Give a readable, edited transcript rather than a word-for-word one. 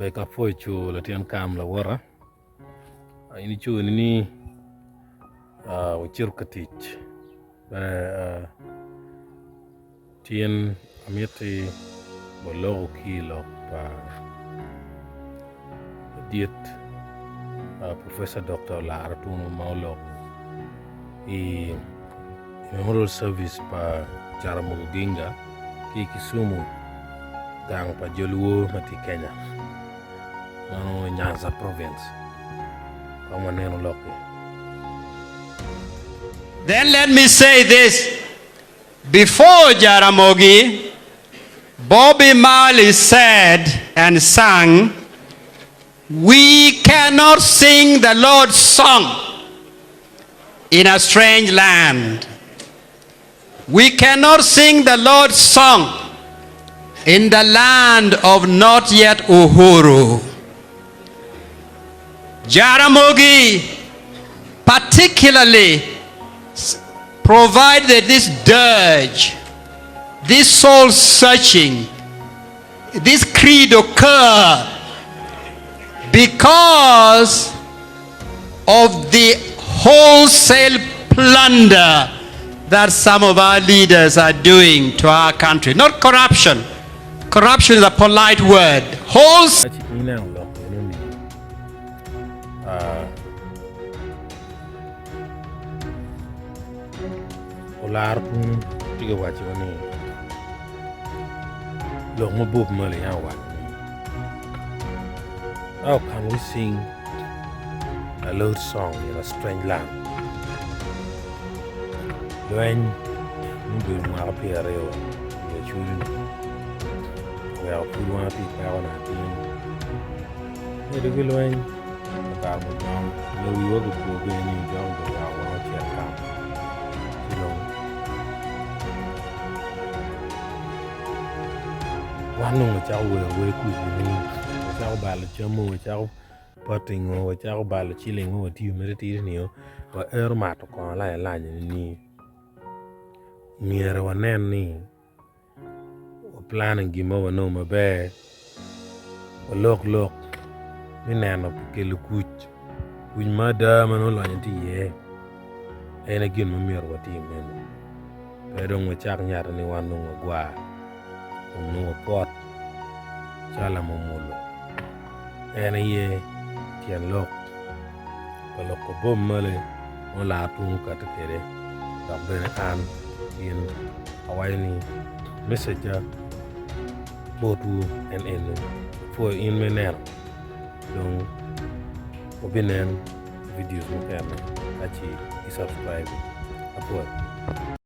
Ber ka apwoyo co latin kam lawota in iconi ni wacito ka tic ber tin amiti waloko ki i lok pa ladit Professor Dokta Olara Otuno ma oloko i memorial service pa Jaramogi Oginga ki i Kisumu gang pa jo luo ma tye i Kenya meno Nyanza province kong wanenu lok-ki. Then let me say this, before Jaramogi, Bobby Marley said and sang, We cannot sing the Lord's song in a strange land. We cannot sing the Lord's song in the land of not yet Uhuru. Jaramogi particularly provided this dirge, this soul searching, this creed occur because of the wholesale plunder that some of our leaders are doing to our country. Not corruption. Corruption is a polite word. Wholesale. Ci ineno lok eno ni ah, olaro punu tye ka waco ni lok ma Bob Marley yam owaco ni how can we sing a loud song in a strange land lweny mubedo mwaka pyeraryo i Acholi-ni oweko pud wan watye i peko atin medo ki lweny kare mudong nyo wiwa gupo bene ni ojok oweko wan ocito gang ci dong wan dong wacako wero wer kuc nining wacako balo cammo wacako potingo wacako balo ciling ma watiyo mere tidi nio waero mato kongo alany alany nining myero wanen ni Waplanning gin mo wanongo maber, walok lok me neno pi kelo kuc, kuc ma ada ma nongo lonyo tye iye en aye gin ma myero watim meno pe dong wacak nyatte ni wan dong wagwar dong nongo wapwot calo lamomolo en aye tyen lok pa lok pa Bob Marley ma olar tung okati kwede dok bene an gin awaco ni mecejja botwu en eno apwoyo in me neno dong wabinen i vidios mukene ka ci i subscribe apwoyo.